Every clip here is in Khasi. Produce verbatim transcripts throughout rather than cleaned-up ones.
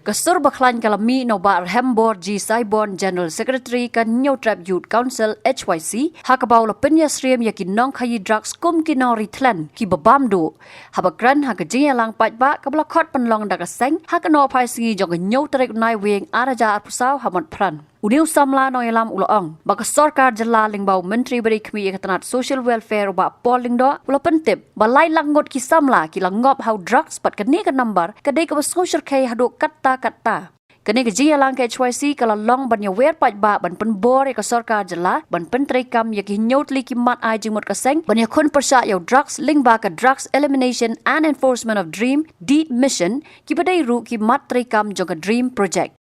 Ka sur bakhlaiñ ka la mih na u Bah Rhembor G Saibon, General Secretary ka Hynñiewtrep Youth Council, H Y C, ha kaba u la pynïasyriem ïa ki nongkhaïi drugs kum ki nongritleng kiba bam duh, haba kren ha ka jingïalang paidbah kaba la khot pynlong da ka seng ha ka nohphai sngi jong ka hynñiew tarik u Naiwieng ar hajar arphew saw ha Motphran. Une u samla nongïalam u la ong ba ka sorkar jylla lyngba u Myntri ba dei khmih ïa ka tnat Social Welfare, u Bah Paul Lyngdoh, u la pyntip ba lai lak ngut ki samla ki la ngop ha u drugs, bad kane ka nambar ka dei kaba sngewshyrkhei haduh katta katta. Kane ka jingïalang ka H Y C ka la long ban ïawer paidbah ban pynbor ïa ka sorkar jylla ban pyntreikam ïa ki hynñiew tylli ki mat ai jingmut ka seng ban ïakhun pyrshah ïa u drugs lyngba ka Drugs Elimination and Enforcement of DREAM, DEED Mission, kiba dei ruh ki mat treikam jong ka DREAM Project.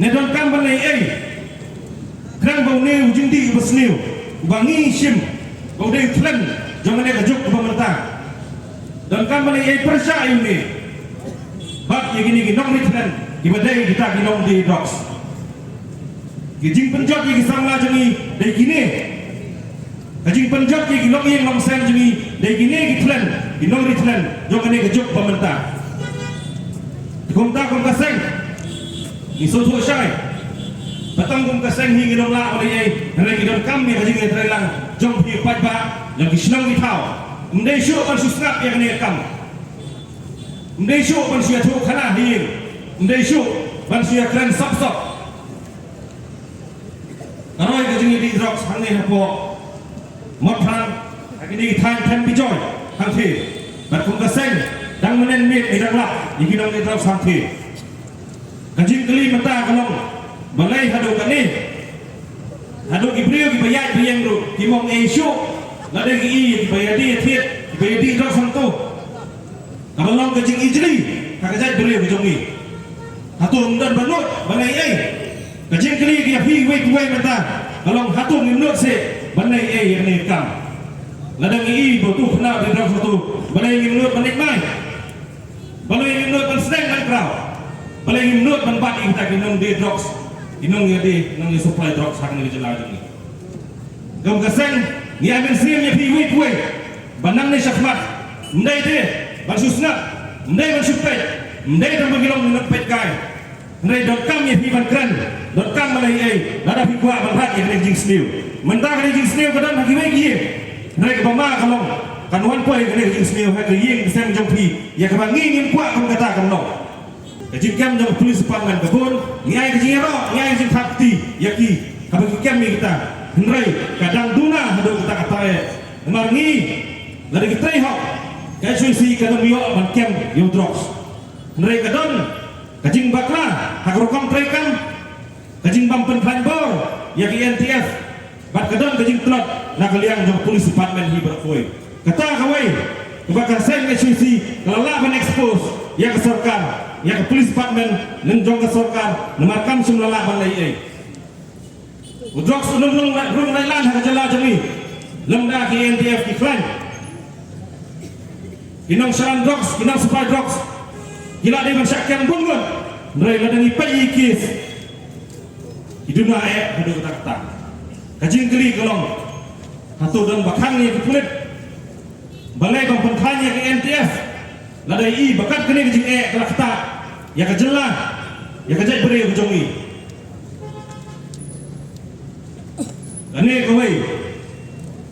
Ne donkam ban leh ei? Khnang ba une u jingdih uba sniew, uba ngi shim ba u dei u thlen jong kane ka juk kaba mynta. Donkam ban leh ei pyrshah ïa une bad ïa kine ki nongritleng kiba dei kita ki nongdie drugs. Ki jingpynjot ïa ki samla jong ngi dei kine. Ka jingpynjot ïa ki longïing longsem jong ngi dei kine ki thlen, ki nongritleng jong kane ka juk ba mynta. Kumta kum ka seng ngi sngewthuh shai ba tang kum ka seng hi ngin ym lah ban leh ei, hynrei ngi donkam ïa ka jingïatreilang jong phi paidbah jong ki shnong ki thaw. Ym dei shuh ban shu sngap ïa kane ka kam. Ym dei shuh ban shu ïathuh khana ha ïing. Ym dei shuh ban shu ïakren sop sop. Ka roi ka jingïadih drugs hangne hapoh Motphran, ha kine ki thaiñ Thaiñ Bijoy hangtei. Bad kum ka seng dang mynnin miet ngi dang lap ïa ki nongdie drugs hangtei. Ka jingkylli mynta ka long, balei haduh kane, haduh ki briew kiba ïaid ba ïeng ruh kim ong ei shuh, lada ki i ïa kiba ïadie ïathied, kiba ïadih drugs hangto? Kaba long ka jingijli ha ka jaitbynriew ka jong ngi. Hato ngim don ba nud ban leh ei? Ka jingkylli ka ïa phi kiwei kiwei mynta ka long, hato ngim nud seh ban leh ei ïa kane ka kam? Lada ngi i ba uto u khynnah u dih drugs hato, balei ngim nud ban leit mai? Balei ngim nud ban sdang ban kraw? Balei ngim nud ban bat ïa kita ki nongdie drugs, ki nongïadie, nongïasupply drugs ha kane ka jylla jong ngi? Kum ka seng ngi ai mynsiem ïa phi kiwei kiwei ba nangne shakhmat, ym dei te ban shu sngap, ym dei ban shu peit, ym dei tang ba ki long ki nongpeit kai. Hynrei donkam ïa phi ban kren, donkam ban leh ei lada phi kwah ban rat ïa kane ka jingsniew. Mynta kane ka jingsniew ka don ha kiwei ki ïing, hynrei kaba ma ka long, kan wan poi kane ka jingsniew ha ka ïing ka sem jong phi, ïa kaba ngi ngim kwah kum kata kan long. Ka jingkem jong ka police department ka bun, ngi ai ka jingïaroh, ngi ai ka jingthap kti ïa ki haba ki kem ïa kita. Hynrei ka dang duna haduh katta katta eh. Namar ngi, lada ki trei hok, ka H Y C kan ym ïoh ban kem ïa u drugs. Hynrei ka don ka jingbakla ha ka rukom treikam, ka jingbym pynkhlaiñ bor ïa ki N T F, bad ka don ka jingtlot na ka liang jong ka police department hi baroh kawei. Kata kawei kaba ka seng H Y C ka la lah ban expose ïa ka sorkar, ïa ka police department, lem jong ka sorkar, namar kam shym la lah ban leh ei. U drugs un ym rung, rung lailan ha ka jylla jong ngi lymda ki N T F ki khlaiñ. Ki nongsharan drugs, ki nongsupply drugs ki la dei ban shah kem bun ngut, hynrei lada ngi peit ïa ki case, ki duna eh haduh katta katta. Ka jingkylli ka long, hato don ba khang ïa ki pulit? Balei ban pynkhlaiñ ïa ka N T F lada i ba kat kane ka jingeh ka la ktah ïa ka jylla, ïa ka jaitbynriew ka jong ngi? Kane kawei,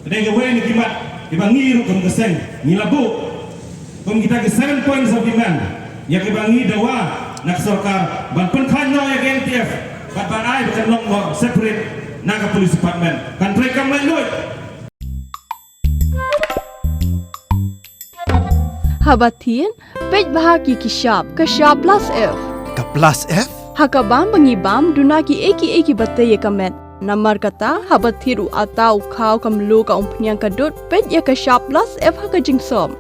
kane kawei na ki mat kiba ngi ruh kum ka seng ngi la buh kum kita ki seven points of demand ïa kiba ngi dawa na ka sorkar ban pynkhlaiñ noh ïa ka N T F, bad ban ai ba kan long noh separate na ka police department, kan treikam laitluid. Haba thied, peit bha ki ki shap, ka shap plus F. Ka plus F? Ha ka bam ba ngi bam, duna kiei kiei kiba tei ïa ka met. Namar kata, haba thied u atta, u khaw, ka mluh, ka umphniang, ka dud, peit ïa ka shap plus F ha ka jingsop.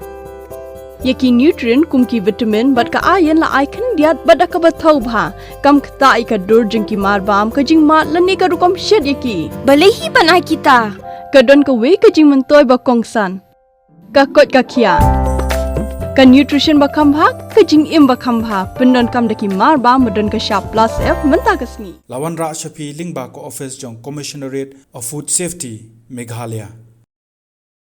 Ïa ki nutrient kum ki vitamin bad ka iron la ai khyndiat bad da kaba thaw bha. Kam ktah ïa ka dur jong ki mar bam, ka jingmad lane ka rukom shet ïa ki. Balei hi ban ai kita? Ka don kawei ka jingmyntoi ba kongsan. Ka koit ka khiah. Ka nutrition ba kham bha, ka jingim ba kham bha. Pyndonkam da ki mar bam ba don ka shap plus F mynta ka sngi. La wanrah sha phi lyngba ka office jong Commissionerate of Food Safety, Meghalaya.